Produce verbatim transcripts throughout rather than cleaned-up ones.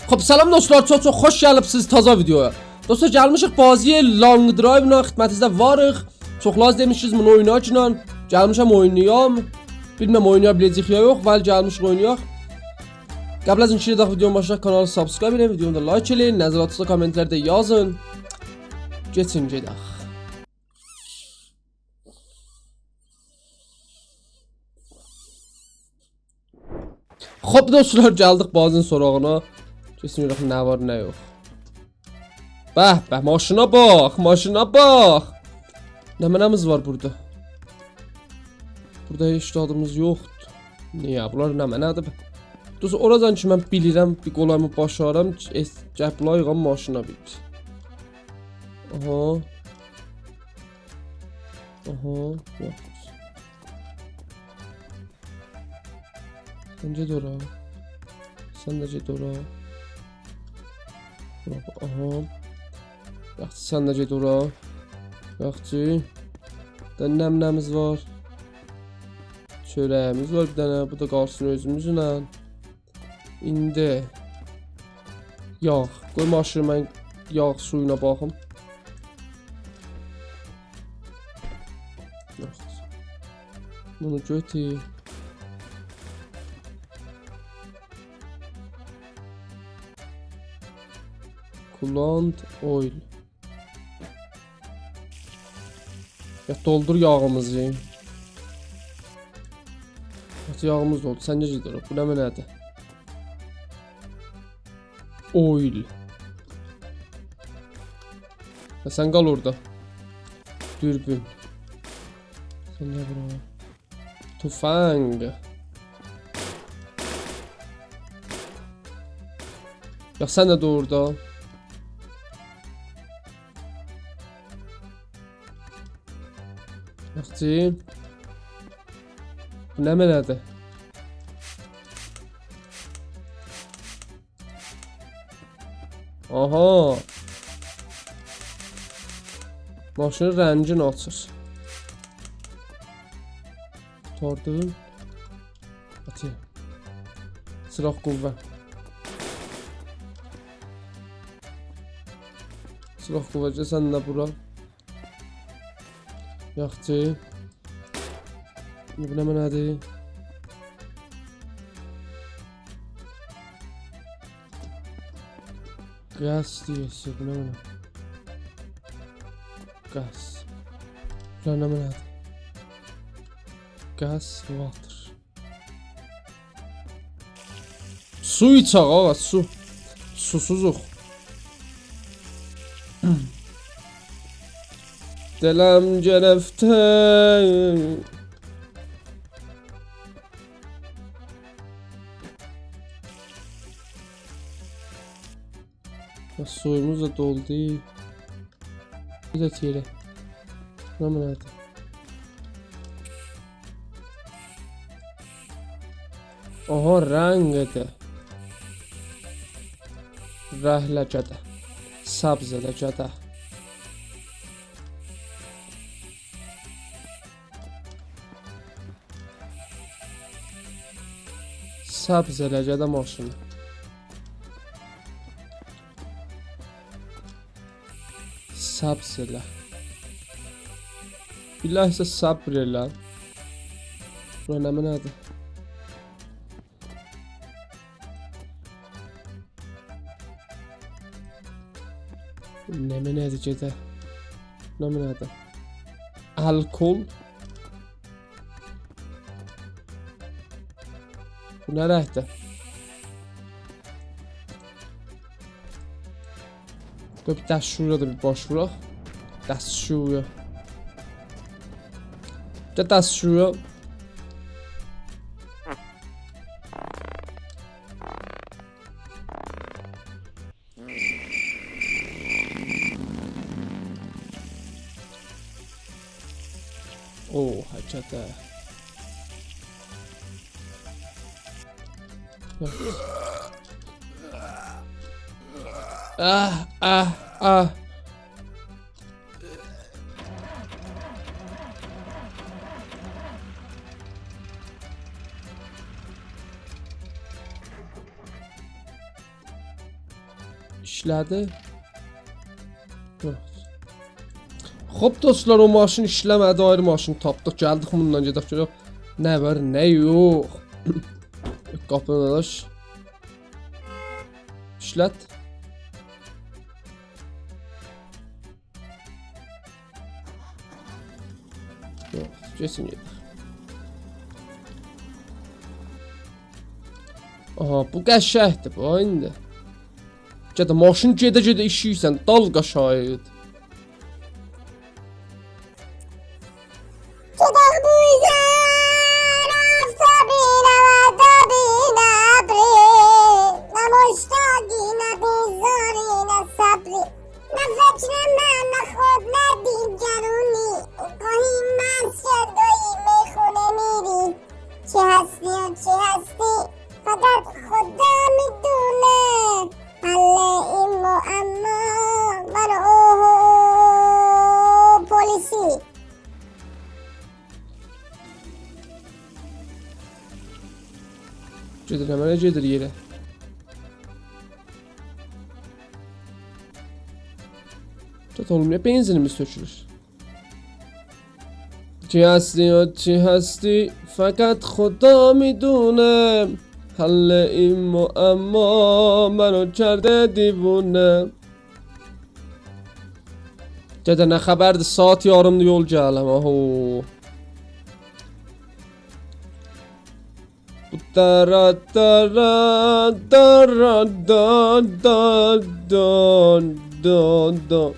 خب، سلام دوستلار، چوخ چوخ خوش گلیبسیز تازا ویدیویا. دوستلار، گلمیشیک بازی Long Drive ایله خدمتینیزده واریق. چوخلار دئمیشسینیز بونو اویناگینان. گلمیشم اوینایام. بیلمیرم اوینایا بیله‌جه‌ییک یا یوخ، ولی گلمیشیک اوینایاق. قبل از اینکه گئدک ویدیونو باشلایاق، کانالی subscribe ائله‌یین، ویدیونو دا like ائله‌یین، نظراتینیزی کامنت‌لرده یازین. کئچین گئدک. خب دوستلار، گلدیک بازی‌نین سوراغینا. کئچین گؤرک نه وار، نه یوخ. به به، ماشینا باخ، ماشینا باخ. نمنه‌میز وار بورادا؟ بورادا هئچ زادیمیز یوخدور. نییه؟ بونلار نمنه‌دیر؟ دوستلار، اوراجان کی من بیلیرم، بیر قولاییمی باشاریرام، ائس-، گپ لاییغام ماشینا بیر. آها. آها، یوخ. سن گئت اورا. سن ده گئت اورا. اورا، آها. یاخشی، سن ده گئت اورا. یاخشی. دا نمنه‌میز وار؟ چؤره‌ییمیز وار بیر دنه. بو دا قالسین اؤزوموزله. ایندی یاغ. قوی ماشینی من یاغ سویونا باخیم. یوخ. بونو گؤتور. Coolant oil. یا، دولدور یاغیمیزی. یاغیمیز دولدو. سن نئجه گئدیر؟ بو نمنه‌دیر؟ Oil. یا، سن قال اورادا. دوربین. سن گل بورا. تفنگ. یا، سن ده دور اورادا. یاخشی. بو نمنه‌دیر؟ آها. ماشینین رنگینی آچیر. قوتاردیم. آتیرام. سلاح قوه. سلاح قوه، گل سن ده بورا. یاخشی. بو نمنه‌دیر؟ Gas دئییرسه، بو نمنه؟ Gas. بو نمنه‌دیر؟ Gas, water. سو ایچک، آغا، سو. سوسوزوق. دلم گرفته. بس سویوموز دا دولدو. بیر ده تیره. نمنه‌دیر؟ آها، رنگدی. رنگله گده. سبز ائله گده. سبز ائله گده ماشینی. سبز ائله. بیر لحظه صبر ائله. بورا نمنه‌دیر؟ نمنه‌دیر گئده؟ نمنه‌دیر؟ الکل. بو نه رنگده؟ قوی بیر دستشویی ده بیر باش ووراق. دستشویی. گل دستشویی. اوه، حرکته. آه، آه، آه. ایشله‌دی. یوخ. خوب، دوستلار، او ماشین ایشله‌مه‌دی، آیری ماشین تاپدیق. گلدیک بونونلا گئدک گؤرک نه وار، نه یوخ. قاپینی آچ. ایشلت. یوخ، گئچین گئدک. آها، بو قشنگدیر بو ایندی. گده ماشین گئده-گئده ایشییرسن، دال قاشایید. گئدک بو اوزه، آفتابی، نه وعده‌بی، نه ابری، نه مشتاقی، نه بیزاری، نه صبری. نه فکرمه، نه خود، نه دیگرونی. گاهی مست شدویی میخونه میری. چی هستی و چی هستی، فقط خدا می‌دونه. حل این معما، من و اوهو پلیسی. گئدیر، همن گئدیر یئره. چات اولمویا، بنزینیمیز تؤکولور. چی هستی و چی هستی، فقط خدا می‌دونه. حل این معما منو کرده دیوونه. گده، نه خبردیر؟ ساعات یاریمدیر یول گلیرم، آهو. بو دارا دارا دارا دا دا دا دا دا.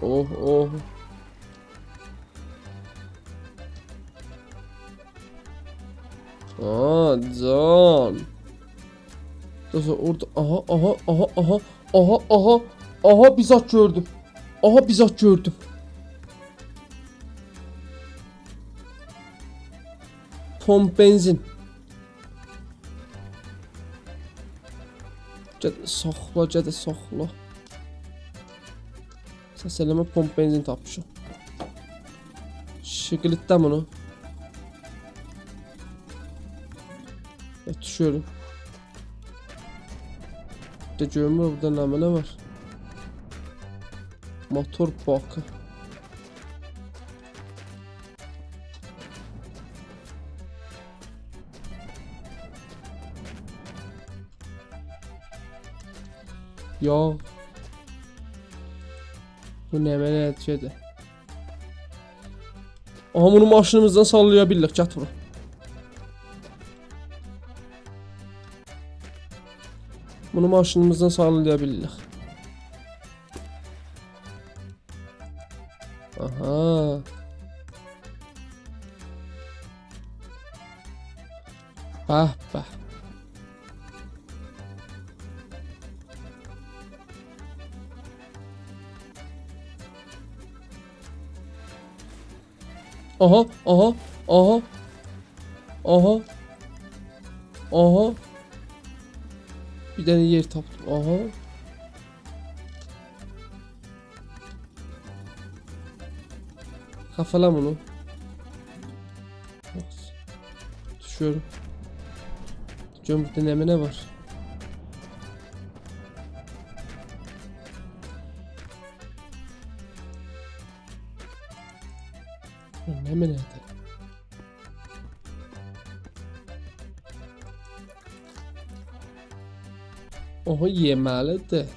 اوه، اوه. آه، جان. دوستلار، اورادا، آها، آها، آها، آها، آها، آها، آها، بیر زاد گؤردوم. آها، بیر زاد گؤردوم. پمپ بنزین. گده، ساخلا، گده، ساخلا. سس ائله‌مه، پمپ بنزین تاپمیشام. شیقلیتله بونو. ائ، دوشورم. ده گؤرمور، بورادا نمنه وار؟ موتور باکی. یاغ. بو نمنه شئیدیر؟ آها، بونو ماشینیمیزدان ساللایا بیللیک، گتیر بورا. بونو ماشینیمیزدان ساللایا بیللیک. آها. به، به. آها، آها، آها. آها. آها. بیر دنه یئر تاپدیم. آها. خفه‌له بونو. دوشور. گؤرم بورادا نمنه وار. نمنه‌دیر؟ اوهو، یئمه‌لیدیر.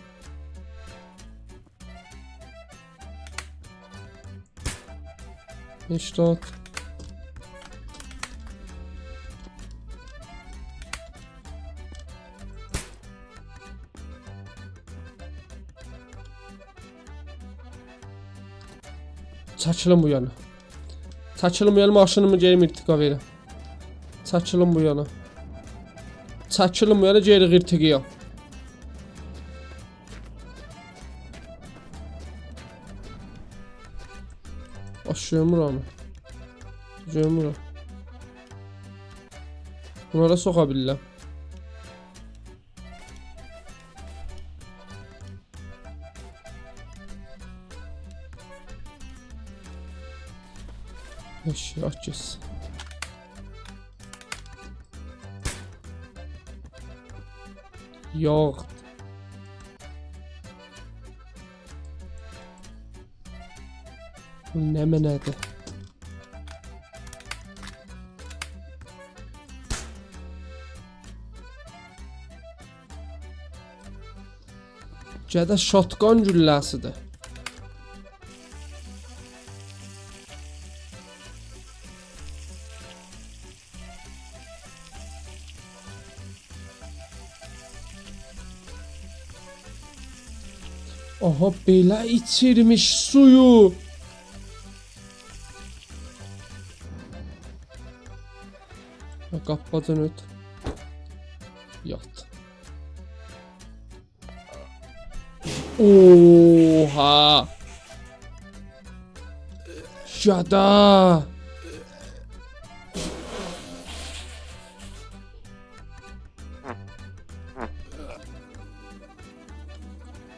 هشتاد. چکیلین بو یانا. چکیلین بو یانا، ماشینیمی گئدیم ارتقا وئریم. چکیلین بو یانا. چکیلین بو یانا، گئدیریک ارتقایا. آشیرمیر اونو. گؤرمورم. بونلارا سوخا بیلیرم. ائششک، آت گئتسین. یوخ. بو نمنه‌دیر؟ گده شاتگان گولله‌سی‌دیر. آها، بئله ایچیرمیش سویو. ها، قاپاجان اؤت. یات. اوها. گده.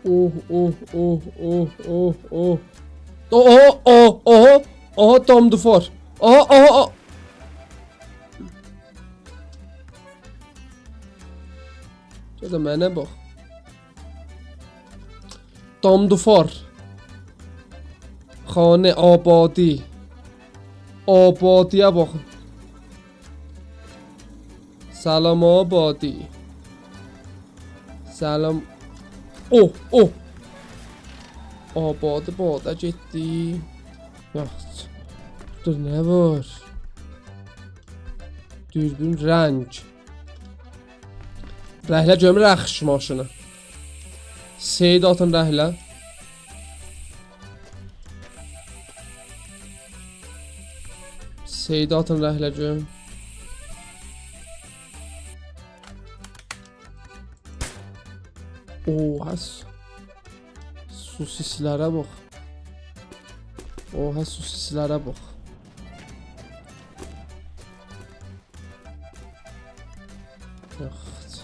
اوه، اوه، اوه، اوه، اوه، اوه. اوه، اوه، اوه، اوه. آها، دام دوفار. آها، آها، آها. گده منه باخ. دام دوفار. خانه آبادی. آبادی‌یه باخین. سلام آبادی. سلام. اوه، اوه. آبادی بادا گئتدی. یاخشی. دور، نه وار؟ دوربین، رنگ. رنگله گؤرمور رخش ماشینی. سید آتین رنگله. سید آتین رنگله گؤرم. اوها، س-، سوسیسلره باخ. اوها، سوسیسلره باخ. یاخشی.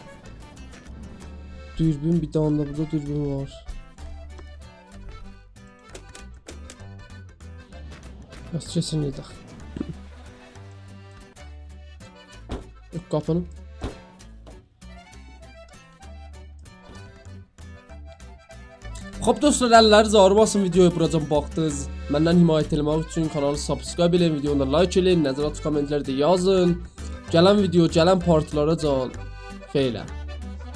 دوربین، بیر دنه ده بورادا دوربین وار. یاخشی، کئچین گئدک. یوخ، قاپینی. خوب دوستلار، اللرینیز آغریماسین ویدیویا بوراجان باخدینیز. مندن حمایت ائله‌مک اوچون کانالی سابسکرایب ائله‌یین، ویدیونو دا لایک ائله‌یین، نظرات کامنتلرده یازین. گلن ویدیو، گلن پارتلاراجان. فعلا.